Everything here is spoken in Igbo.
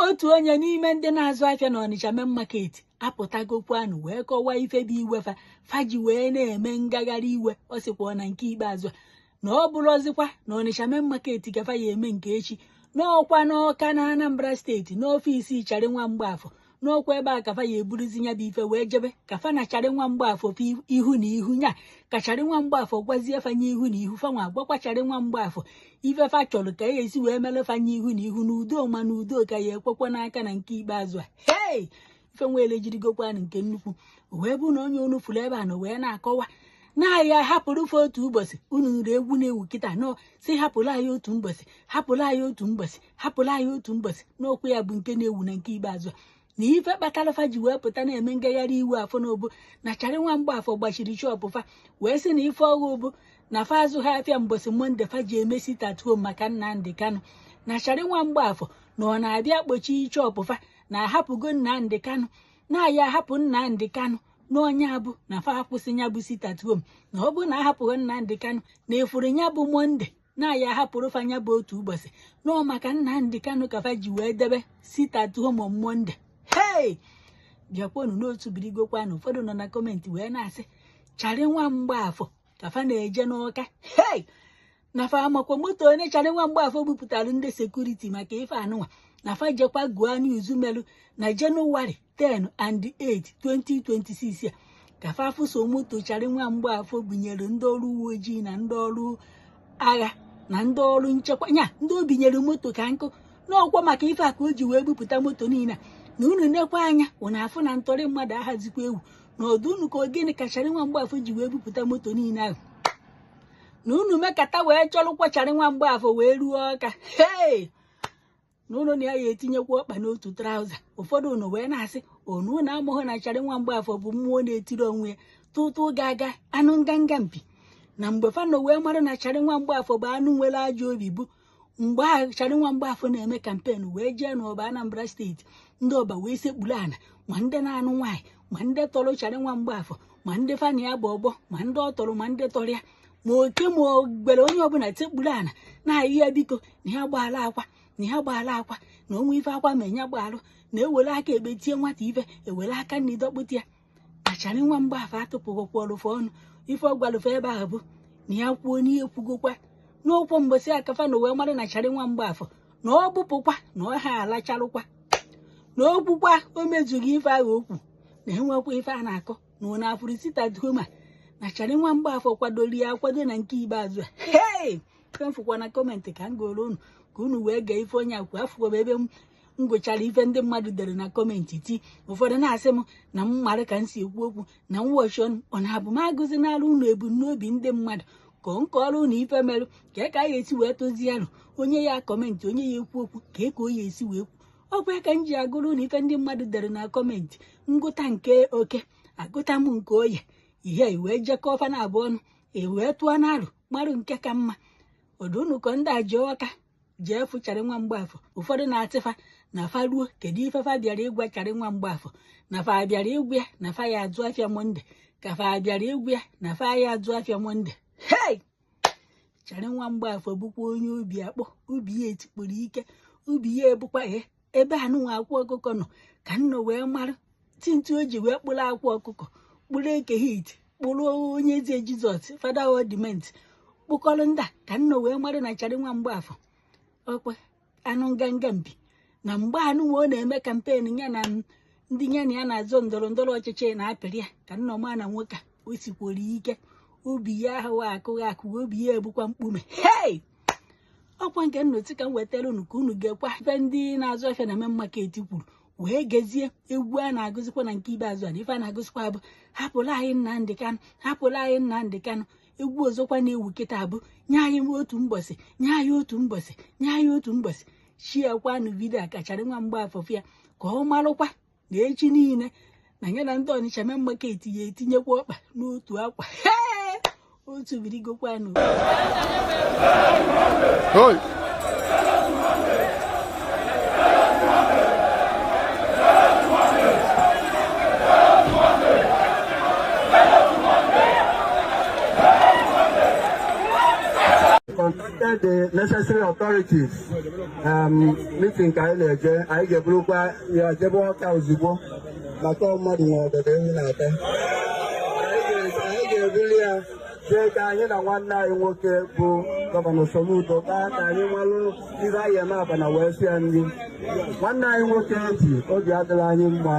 Otu onye n'ime ndị na-azụ afịa na Ọnịcha Main Market apụtagokwanụ wee kọwaa ife bụ iwe fa fa ji wee na-eme ngagharị iwe. Ọ sịkwa na nke ikpeazụ a na ọ bụrụzikwa na Ọnịcha Main Market ka fa ya eme nke echi, n'ọkwa n'Ọka na Anambra Steeti, n'ọfisi Charị Nwa Mgbafọ, n'ọkwa ebe a ka fa ya eburuzi ya bụ ife wee jebe ka fa na Charị Nwa Mgbafọ fe ihu na ihu, nya ka Charị Nwa Mgbafọ gwazie fa nye ihu na ihu, fa nwa agwakwa Charị Nwa Mgbafọ ife fa chọrọ ka e esi wee mere fa nye ihu na ihu na udo, ma na udo ka ya ekwekwa n'aka na nke ikpeazụ a. Hei, ife nwere ejirigokwanụ nke nnukwu wee bụ na onye unu fụrụ ebe a nọ wee na-akọwa na ya hapụrụ fe otu ụbọchị. Unu nụrụ egwu na-ewu kịta nọ si hapụrụ anyị otu ụbọchị, hapụrụ anyị otu ụbọchị, hapụrụ anyị otu ụbọchị. N'okwu ya bụ nke na-ewu na nke ikpeazụ a na ife kpatara fa ji wee pụta na-eme ngagharị iwe afọ n'obu na Charị Nwa Mgbafọ gbachiri shop fa wee sị na ife ọghụ bụ na fa azụ ha afịa mbọsị Monday fa ji eme sit at home maka Nnamdi Kanu, na Charị Nwa Mgbafọ na ọ na-abịa kpochi shop fa na ahapụgo Nnamdi Kanu, na ya ahapụ Nnamdi Kanu na onye abụ na fa akwụsị ya bụ sit at home, na ọ bụrụ na ahapụghị Nnamdi Kanu na efuru ya bụ Monday na ya ahapụrụ fa ya bụ otu ụbọchị, nọọ maka Nnamdi Kanu ka fa ji wee debe sit at home on Monday. Hey, bịakwanụ n'otu birigokwanụ. Ụfọdụ nọ na comment wee na-asị Charị Nwa Mgbafọ ka fa na-eje n'Ọka. Hey, na fa amakwa moto onye Charị Nwa Mgbafọ bupụtara ndị security maka ife anụnwa, na fa jekwa gụọ news melụ na Jenụwarị 10 and 8 2026 a, ka fa fụso moto Charị Nwa Mgbafọ bunyere ndị ọrụ uwe ojii na ndị ọrụ agha na ndị ọrụ nchekwa, nya ndị o binyere moto ka nkụ n'ọkwa maka ife a ka o ji wee bupụta moto niile. Na unu nekwa anya, unu afụ na ntọrị mmadụ ahazikwa ewu na ọdụ unu ka ogene ka Charị Nwa Mgbafọ ji wee bupụta moto niile ahụ, na unu mekata wee chọrụkwa Charị Nwa Mgbafọ wee ruo Ọka. Hei, na unu na ya ya etinyekwa ọkpa n'otu trouser. Ụfọdụ unu wee na-asị onu unu amụghị na Charị Nwa Mgbafọ bụ mmụọ na-etiri onwe ya tụtụ ga-aga anụ nganga mpi, na mgbe fanọ wee mara na Charị Nwa Mgbafọ bụ anụ nwere ajọ obi bụ mgbe ahụ Charị Nwa Mgbafọ na-eme campaign wee jee n'Ọba Anambra Steeti, ndị Ọba wee sekpuru ala, ma ndị na-anụ nwaanyị, ma ndị tọrọ Charị Nwa Mgbafọ, ma ndị fana ya bụ ọgbọ, ma ndị ọ tọrọ, ma ndị tọrọ ya, ma oke ma ogbere, onye ọbụla sekpuru ala na-ayị ya biko na ya gbaala akwa, na ya gbaala akwa, na onwe ife akwa ma enya gbaalụ, na ewere aka ekpe tie nwata ife, ewere aka nna idọkpụta ya. Na Charị Nwa Mgbafọ atụpụghịkwa ọlụfọ ọnụ. Ife ọ gwalụfọ ebe ahụ bụ na ya kwuo n'ihe kwugokwa n'okwu mbọsị akafa na wee mara na Charị Nwa Mgbafọ na ọ bụpụkwa na ọ ha alacharụkwa na okwukwa o mezughị ife ahụ okwu na enwekwa ife a na-akọ na ọ na-afụrụ sit at home a na Charị Nwa Mgbafọ kwadoro ya akwado na nke ikpeazụ a. Hei, mfụkwa na comment ka m gụrụ unu ka unu wee gee ife onye akwu afụkwa ebe m gụchara ife ndị mmadụ dere na comment ti. Ụfọdụ na-asị m na m mara ka m si ekwu okwu na mwọchi ọnụ ọ na-abụ m agụzi n'ala unu ebumnobi ndị mmadụ ka ọ nkọrọ unu ife merụ ka ka a ga-esi wee tụzie alụ onye ya comment, onye ya ekwu okwu ka o ya esi wee kwu ọkwa ya ka m ji agụrụ unu ife ndị mmadụ dere na comment. Ngụta nke oke agụta m nke oye ihe wee jekọọ fa na abụọ ọnụ e wee tụọ n'alụ marụ nke ka mma. Ọdụ unu ka ndị a jee Ọka jee fụ Charị Nwa Mgbafọ. Ụfọdụ na-atịfa na fa ruo kedu ife fa bịara ịgwa Charị Nwa Mgbafọ, na fa bịara ịgwa ya na fa ya azụ afịa Monday, ka fa bịara ịgwa ya na fa ya azụ afịa Monday. Hei, Charị Nwa Mgbafọ bụkwa onye obi akpọ, obi ya etikpuru ike, obi ya ebukwa ya ebe anụnwa akwa ọkụkọ nọ ka nnọ wee mara tintu o ji wee kpụrụ akwa ọkụkọ, kpụrụ Eke Hit, kpụrụ onye eze Jizọs fada odiment, kpụkọrọ ndị a ka nnọ wee mara na Charị Nwa Mgbafọ ọkwa anụ nganga mpi na mgbe anụnwa ọ na-eme campaign ya na ndị ya na ya na-azọ ndọrọ ndọrọ ọchịchị na-apịrị ya ka nnọma na nwoke o sikwara ike, obi ya ahụ akụghị akụ, obi ya ebukwa mkpume. Hei, ọkwa nke nnọtị ka m wetara unu ka unu gekwa ife ndị na-azụ afịa na Main Market kwuru wee gezie egwu a na-agụzikwa na nke ikpeazụ a, na ife a na-agụzikwa bụ hapụrụ anyị Nnamdi Kanu, hapụrụ anyị Nnamdi Kanu. Egwu ọzọkwa na-ewu kịta bụ nye anyị otu mbọsị, nye anyị otu mbọsị, nye anyị otu mbọsị. Shiekwanụ video a ka Charị Nwa Mgbafọ ya ka ọ marụkwa na echi niile na ya na ndị Ọnịcha Main Market ya etinyekwa ọkpa n'otu akwa. Otu birigokwanụ. Hey! Contracted the necessary authorities. Meeting ka anyị na-eje, anyị ga-eburukwa ya jebe Ọka ozugbo, maka mmadụ nwe ọgọdọ ewu na-ata. Anyị ga-ebuli ya jee ka anyị na nwanne anyị nwoke bụ Gọvanọ Soludo gaa, ka anyị nwalụ ibe anyị eme abana wee sịa nri. Nwanne anyị nwoke ji obi adịghị anyị mma.